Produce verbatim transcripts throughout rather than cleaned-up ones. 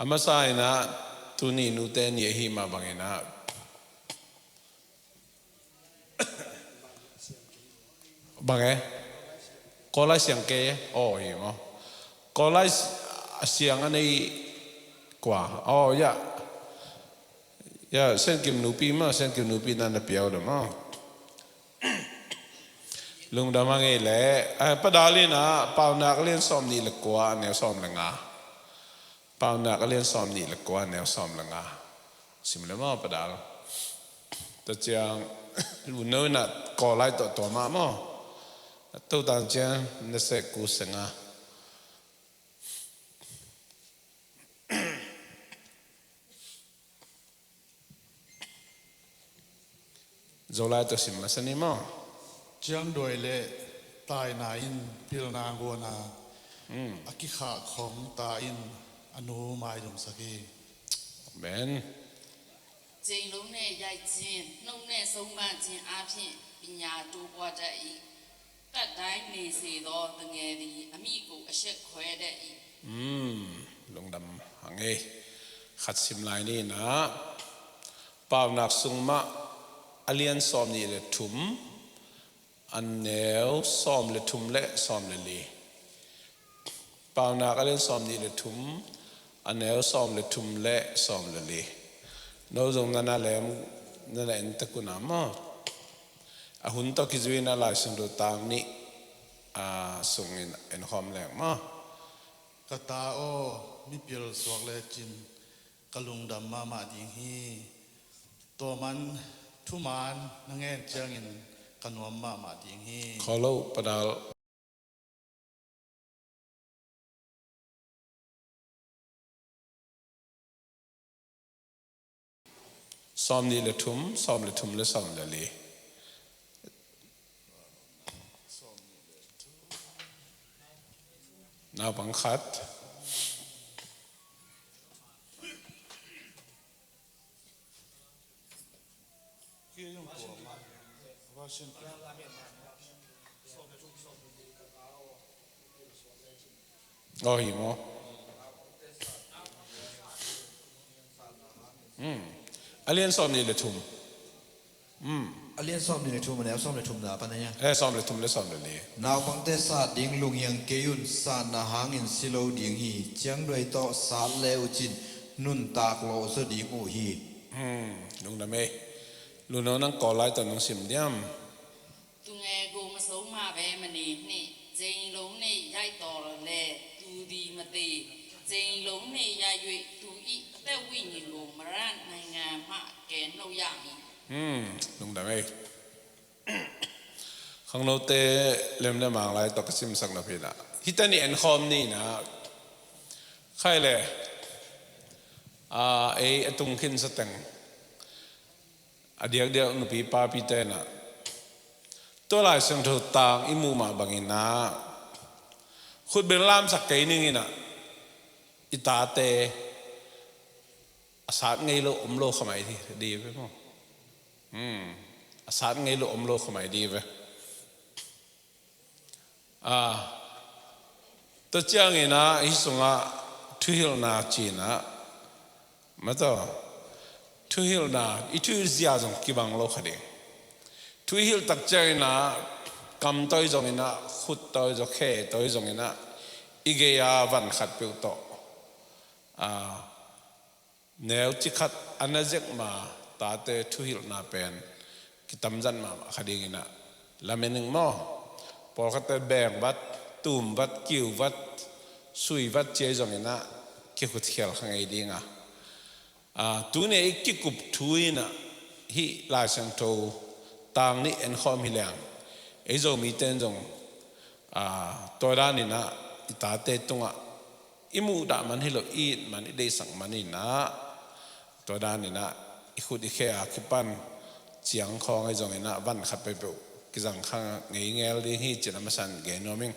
A masa in ah tuni nute ni ahi mah bangin ah, bang e? Kawlai siang kei e? Aw, hi maw? Kawlai a siang a nei kua? Aw, ya. Ya, Siankim nupi maw, Siankim nupi na na piau dah maw? Lungdam a ngei leh, ah, Pa Dal in ah, Paunak a lian sawm nih le kua, a neu sawm le nga. Paunak a lian sawm nih le kua, a neu sawm le nga. Sim le maw, Pa Dal? Tua ciang, Lunno in ah Kawlai tawh tua mah maw? A to tang ciang, na seh ku seng a. Zolai tawh sim masa ni maw? Ciangduai le taina in pilna guana, a kikhah khong ta in a nu maizumsak hi. Amen. ကြိမ်လုံးနဲ့ ရိုက်ခြင်း၊ နှုတ်နဲ့ ဆုံးမခြင်းအားဖြင့် ပညာတိုးပွားတတ်၏။ တတ်တိုင်းနေစေသော သူငယ်သည် အမိကို အရှက်ခွဲတတ်၏။ Lungdam a ngei. Khat sim lai ni in ah, Paunak sung mah, a lian sawm nih le thum, a neu sawm le thum le sawm le li. Paunak a lian sawm nih le thum, a neu sawm le thum le sawm le li. No zong na na lem, na na en tek un ah maw? A hun tawh kizui in ah Lai Siangtho tang nih, ah, sungin en khawm leng maw? Ka ta aw, mipil suak lecin ka lungdam mahmah ding hi. Tua man thuman na ngen ciangin ka nuam mahmah ding hi. Kholo, Pa Dal. Sawm nih le thum, sawm le thum le sawm le li. Naupang khat. Aw, hi maw? Hmm. A lian sawm nih le thum. Hmm. A lian sawm nih le thum, a neu sawm le thum na pan a hia? Eh, sawm le thum le sawm le li. Naupangte sat ding lunghiang kei un, satna hangin si lo ding hi. Ciangduai tawh sat le uh cin nuntak lawh zaw ding uh hi. Hmm. Lungdam ei. Lunno, nang Kawlai tawh nong sim diam? သူငယ်ကို မဆုံးမဘဲ မနေနှင့်။ ကြိမ်လုံးနှင့် ရိုက်သော်လည်း သူသည် မသေ။ ကြိမ်လုံးနှင့် ရိုက်၍ သူ၏ အသက်ဝိညာဉ်ကို မရဏနိုင်ငံမှ ကယ်နှုတ်ရမည်။ Hmm, lungdam ei. Khangnote lemlemang lai tawh ka simsak napi in ah, hih teni en khawm ni in ah, khai le, ah, ei a tung khin sa teng, a diakdiak nupi papite in ah, tua Lai Siangtho tang i muh mah bangin ah, khutbeng lamsak kei ning in ah, i tate a sat ngei lo om lo kha mai di, di ve maw? Hmm. A sat ngei lo om lo kha mai di ve. Ah, tua ciangin ah, hih sungah thuhilhna ci-in ah, mataw, thuhilhna, i thuhilh zia zong kibang lo kha ding. Thu i hilh tak ciangin ah, kam tawi zongin ah, khut tawi zaw, khe tawi zongin ah, i gei-a van khat peuh tawh, ah, neu cikhat a na zek ma tate thuhilhna pen kitamzat mahmah kha dingin ah lamen ing maw? Pawlkhatte bengvat, tumvat, kiuvat, suivat ci-a zongin ah kikhutkhial kha ngei ding a. Ah, tuni a i kikup thu in ah hih Lai Siangtho tang nih en khawm hi leng, ei Zomite in zong, ah, tua danin ah i tate tungah i muhdah man hi lo, i it man, i deihsak man in ah, tua danin ah i khut i khe a kipan ciang khawng ahi zongin ah van khat peuhpeuh kizang kha ngei ngel ding hi ci-in a masa in gen nuam ing.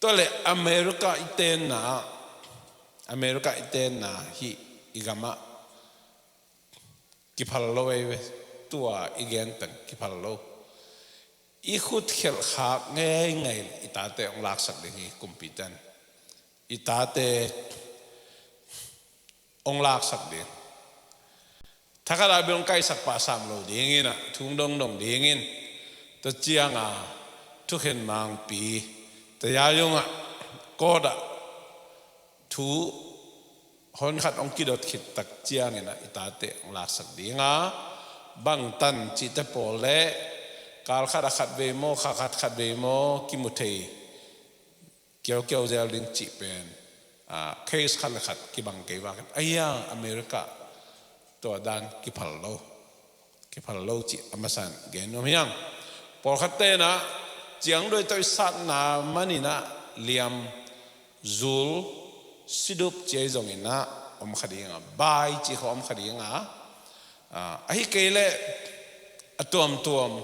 Tua leh America i tenna, America i tenna hih i gamah kiphal lo ei ve. Tua i gen pen kiphal lo. I khut khelh khak ngeingei i tate hong laksak ding hi kumpite in. I tate hong laksak ding. Thakhat a bel hong kaisak pah sam lo dingin ah, thu hong dongdong dingin, tua ciang a thukhen mangpi, tua a zong ah, court ah thu honkhat hong kidot khit tak ciangin ah i tate hong laksak ding a, bangtan cihte pawl le kal khat a khat vei maw, kha khat khat vei maw, kimu thei kiaukiau zel ding cih pen, ah, case khat le khat kibang kei vak in. Ahi hang America tua dan kiphal lo, kiphal lo cih a masa in gen nuam hi hang. Pawlkhat ten ah ciangduai tawh i satna manin ah liam, zul, sidup ci ahi zongin ah om kha ding a, bai cih khawng om kha ding a, ah, ahi kei leh a tuamtuam,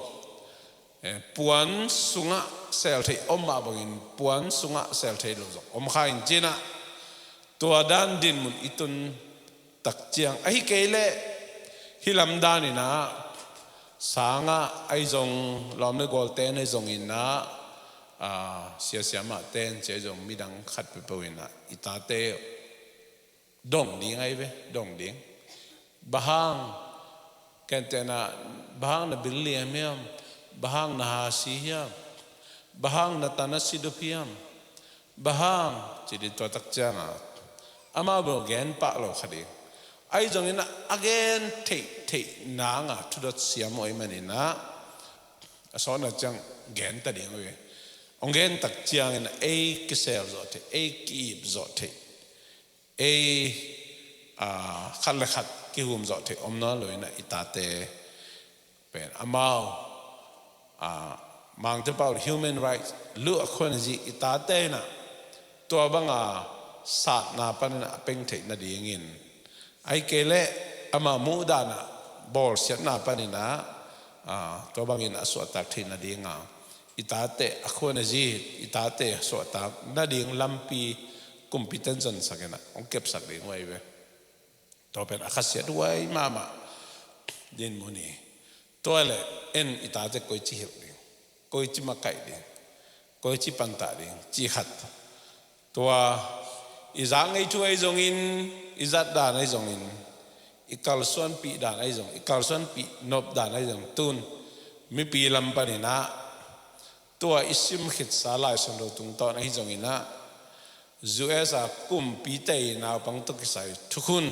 eh, puan sungah sel thei om mah bangin puan sungah sel thei lo zong om kha in ci-in ah, tua dan dinmun i tun tak ciang, ahi kei leh hih lam danin ah, sangah ahi zong, lawm le gualte na ahi zongin ah, ah, siasia mahte in ci ahi zong, midang khat peuhpeuh in ah i tate dong ding ahi ve, dong ding. Bang hang, ken ten ah, bang hang na bil liam hiam, bang hang na ha si hiam, bang hang na tan a sidup hiam, bang hang, ci ding, tua tak ciang a, amau bel gen pah lo kha ding. Ahi zongin ah, a gen theihtheih nang a thudot siam uh ahih manin ah, a sawtna ciang gen ta ding uh hi. Hong gen tak ciangin ah ei kisel zawh theih, ei ki-ip zawh theih, ei, ah, khat le khat kihum zawh theih om nawn lo in ah, i tate pen amau, ah, Mangte pau human rights luh a khuan a zi i tate in ah, tua bang a satna panin ah a peng theih nadingin, ahi kei leh amau muhdan ah bawlsiatna panin ah, ah, tua bangin a suahtak theih nading a, i tate a khuan a zi, i tate suahtak nading lampi kumpite in zonsak in ah hong kepsak ding uh ahi ve. Tua pen a khasiat huai mahmah dinmun hi. Tua leh en i tate koici hilh ding, koici makaih ding, koici pantah ding cih khat. Tua i zak ngei thu ahi zongin, i zat dan ahi zongin, i kalsuanpih dan ahi zong, i kalsuanpih nop dan ahi zong, tun mipi lam panin ah, tua i sim khitsa Lai Siangtho tungtawn ahi zongin ah, U S a kumpite i naupang tawh kisai thukhun,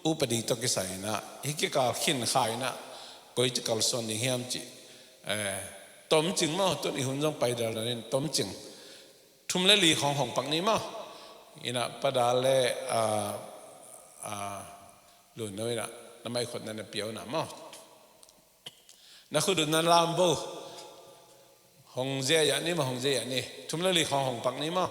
upadi tawh kisai in ah, hih kikal khin kha in ah, koici kalsuan ding hiam cih, eh, tomcing maw, tun i hun zong paidal dan in tomcing. Thum le li khawng hong pak ni maw. In ah Pa Dal le, ah, ah, Lun No in ah, na maikhutna na pia un ah maw. Na khut uh na lam bo. Hong ziahziah ni maw, hong ziahziah ni. Thum le li khawng hong pak ni maw.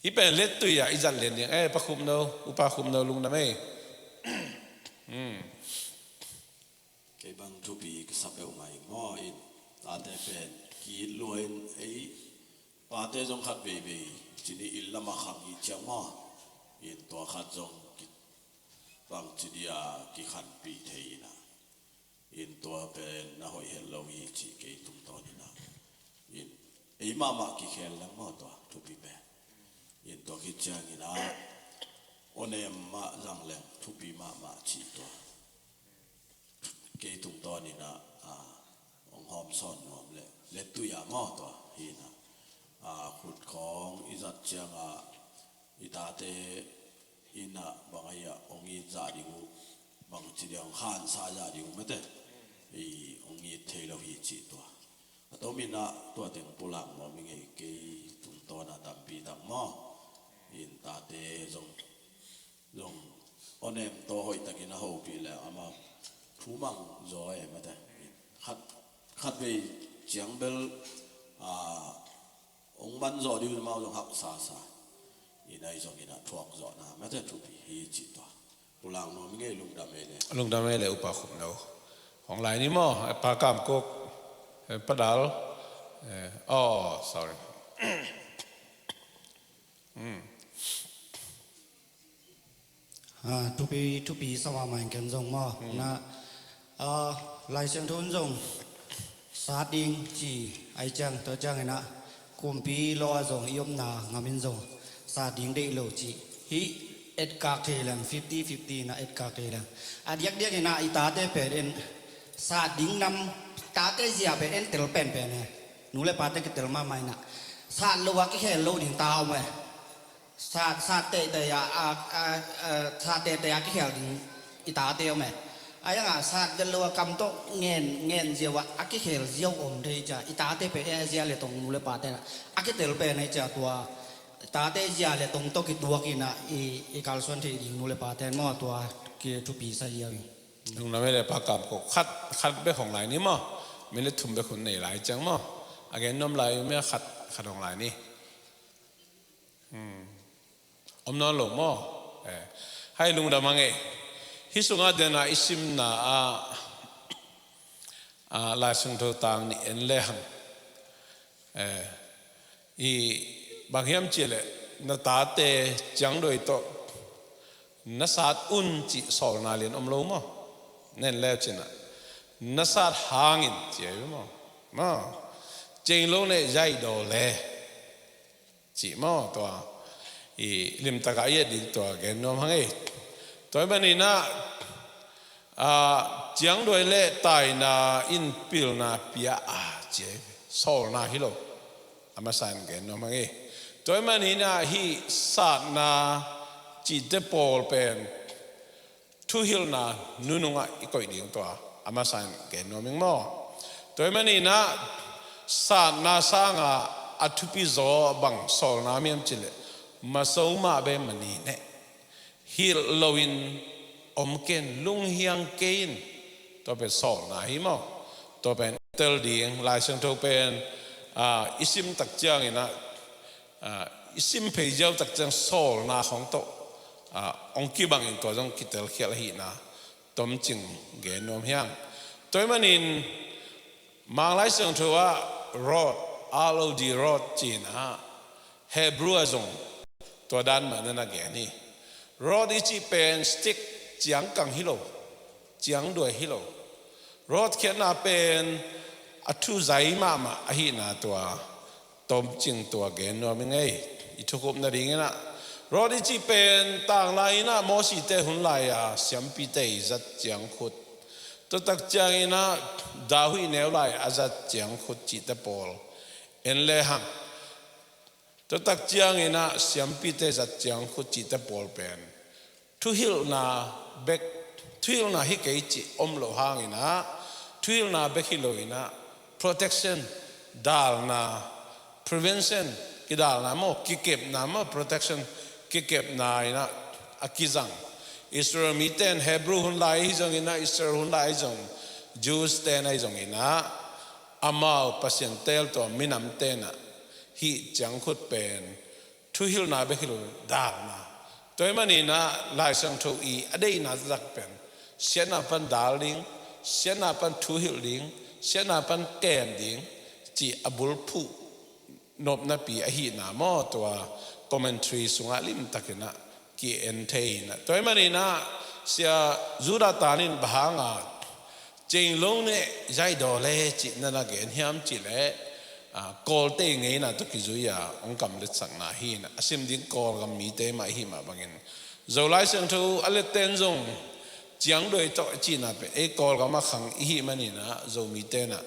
Hih pen lettui ah i zat lian ding. Eh, Pa Khupno, Upa Khupno lungdam ei. Hmm. Kei bang thupi ka sa peuhmah ing maw, in tate pen ki-it lua in, ei pate zong khat veivei ci ni, inn lamah khang i ciang maw, in tua khat zong ki, bang ci dia kikhanpih thei in ah, in tua pen na hoih het lo hi ci kei tungtawn in ah, in ei mahmah kikhel leng maw tua thupi pen, in tua khit ciangin ah awnem mah zang leng thupi mahmah ci tua. Kei tungtawn in ah, ah, hong hawm sawn nuam leh, lettui ah maw tua hi in ah, ah, khut khawng i zat ciang ah, i tate in ah bang ahi ah hong it zah ding uh, bang ci ding, hong khansa zah ding uh mate, i hong it thei lo hi cih tua. A tom in ah tua teng pulak nuam i ngei, kei tungtawn ah tampi tak maw, in tate zong zong awnem tawh hoihtakin a hopih leh amah thu mang zaw e mate. Khat, khat vei ciang bel, ah, hong man zawh ding un amau zong haksa sa. In ahi zongin ah thuak zawhna mate thupi hi cih tua. Pulak nuam i ngei, lungdam ei le. Lungdam ei le Upa Khupno. Hong lai ni maw, eh, Pa Kam Kuk, eh, Pa Dal, eh, oh, sorry. Hmm. Ah, thupi, thupi sa mahmah ing ken zong maw. Hmm. Na, ah, Lai Siangtho in zong sat ding ci ahih ciang, tua ciangin ah kumpi lawh ah zong i omna ngam in zong sat ding deih lo ci. Hih etkak thei leng, fifty fifty na etkak thei leng. A diakdiak ina i tate pen en sat ding nam, tate zia pen en tel penpen e. Nu le pate kitel mahmah ina sat lo a kikhel lo ding ta om e. Sat, sat teitei a, a, a, a, sat teitei a kikhel ding i tate om e. A ianga sat vet lo a kam tawh ngen, ngen ziau a, a kikhel ziau om thei cia i tate pen e zia le tong nu le pate na a kitel pen e cia tua tate zia le tong tawh kituak ina i, i kalsuan thei ding nu le pate maw tua ki thupi sa ziau i. Nung na me le pa kam ko khat, khat bek hong lai ni maw. Minute thum bek hun nei lai ciang maw. A gen nuam lai me khat, khat hong lai ni. Hmm. Om nawn lo maw. Eh. Hai lungdam hang e. Hi sungah dena i simna a, a, Lai Siangtho tang ni en le hang. Eh, i bang hiam cih leh na tate ciangduai tawh na sat un cih sawlna lian om lo maw? Nen leu cinah na sat hangin ci ahi maw? Maw? Ceng lo ne zai daw le cih maw tua i limtaka i et ding tua gen nuam hang ei. Tua i maninah a, ciangduai le taina in pilna pia a ci ahi ve. Sawlna hi lo. A masa in gen nuam hang ei. Tua i maninah hih satna cihte pawl pen thuhilhna nunungah i koih ding tua a masa in gen nuam ing maw? Tua i maninah satna sanga a thupi zaw bang sawlna miam cileh maso mah be mani neh hilh loin om ken lunghiang kei in. Tua pen sawlna hi maw? Tua pen tel ding Lai Siangtho pen a, i sim tak cianginah a, i sim phei ziau tak ciang sawlna khong tawh a, ong kibangin tua zong kitelkhial ahihna tomcing gen nuam hiang. Tua i manin Mang Lai Siangtho ah rod, R O D, rod cinah Hebrew a zong tua dan mah nana gen hi. Rod i cih pen stick, ciangkang hi lo, ciangduai hi lo. Rod khiatna pen a thuzai mahmah ahihna tua tomcing tua gen nuam i ngei. I thukhupna dinginah rod i cih pen tanglai inah Mosite hun lai-a siampite i zat ciangkhut, tuatak cianginah David neu lai a zat ciangkhut cihte pawl en le hang. Tuatak cianginah siampite zat ciangkhut cihte pawl pen thuhilhna bek, thuhilhna hi kei cih om loh hanginah thuhilhna bek hi loinah protection, dalna, prevention, kidalna maw, kikepna maw, protection, kikepna inah a kizang. Israel mite in Hebrew hun lai ahi zonginah, Israel hun lai ahi zong, Jews te in ahi zonginah amau Pasian teel tua minam tenah hih ciangkhut pen thuhilhna bek hi lo, dalna. Tua i maninah Lai Siangtho i a deihna taktak pen siatna pan dal ding, siatna pan thuhilh ding, siatna pan kem ding cih a bulphuh nopnapi ahihna maw tua commentary sungah limtakinah ki-en thei inah. Tua i maninah Sia Judah Tan in bang hanga ceng lo ne zai daw le cih nana gen hiam cih leh a, Kawlte ngeina tawh kizui-a hong kamletsakna hi inah a sim ding Kawlgam mite mah ihi mah bangin Zolai Siangtho a letten zong ciangduai tawh i cihna pen ei Kawlgam a khang ihi maninah Zomite inah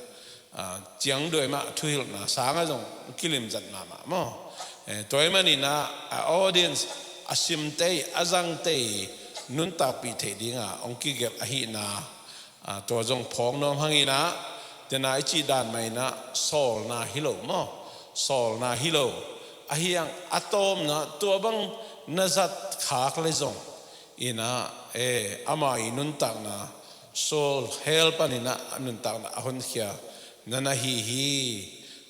a, ciangduai mah thuhilhna sanga zong kilimzat mahmah maw? Eh, tua i maninah a audience a simte i a zangte i nuntakpih theih dinga hong kigelh ahihna a, tua zong phawk nuam hanginah tena i cih dan mah inah sawlna hi lo maw? Sawlna hi lo. Ahi hang a tawpna tua bang na zat khak le zong inah e, ama i nuntakna Saul hell paninah a nuntakna a honkhia nana hi hi.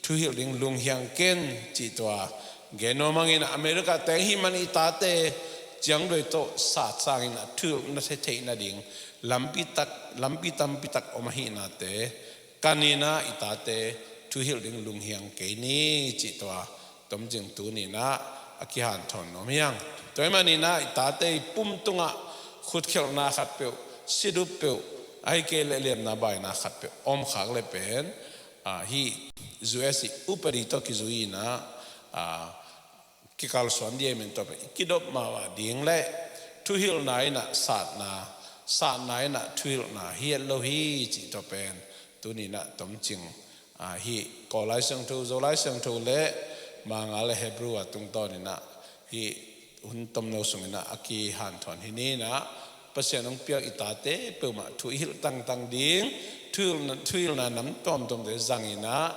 Thuhilh ding lunghiang ken cih tua gen nuam hangin America teng hi man i tate ciangduai tawh sat sangin a thuhilh na theihna ding lampi tak, lampi tampi tak om ahihnate kaninah i tate thuhilh ding lunghiang kei ni cih tua tomcing tuninah a kihanthawn nuam hiang. Tua i maninah i tate i pum tungah khutkhelhna khatpeuh, sidup peuh, ahih kei leh liamna baina khatpeuh om khak le pen a, hih U S i upadi tawh kizui inah a, kikalsuan ding ahi man tua pen i kidop mahmah ding le thuhilhna in ah satna, satna in ah thuhilhna hi het lo hi cih tawh pen tuni in ah tomcing, ah, hih Kawl Lai Siangtho, Zo Lai Siangtho le Mangkam le Hebrew a tungtawn in ah hih hun tomno sung in ah a kihanthawn hi ni in ah, Pasian hong piak i tate peuhmah thu i hilh tangtang ding, thuhilhna, thuhilhna nam tuamtuamte zang in ah,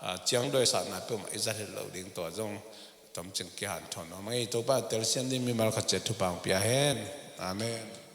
ah, ciangduai satna peuhmah i zat het loh ding, tua zong tomcing kihanthawn nuam ing. Topa telsiam ding mimal khat ciat thupha hong pia hen. Amen.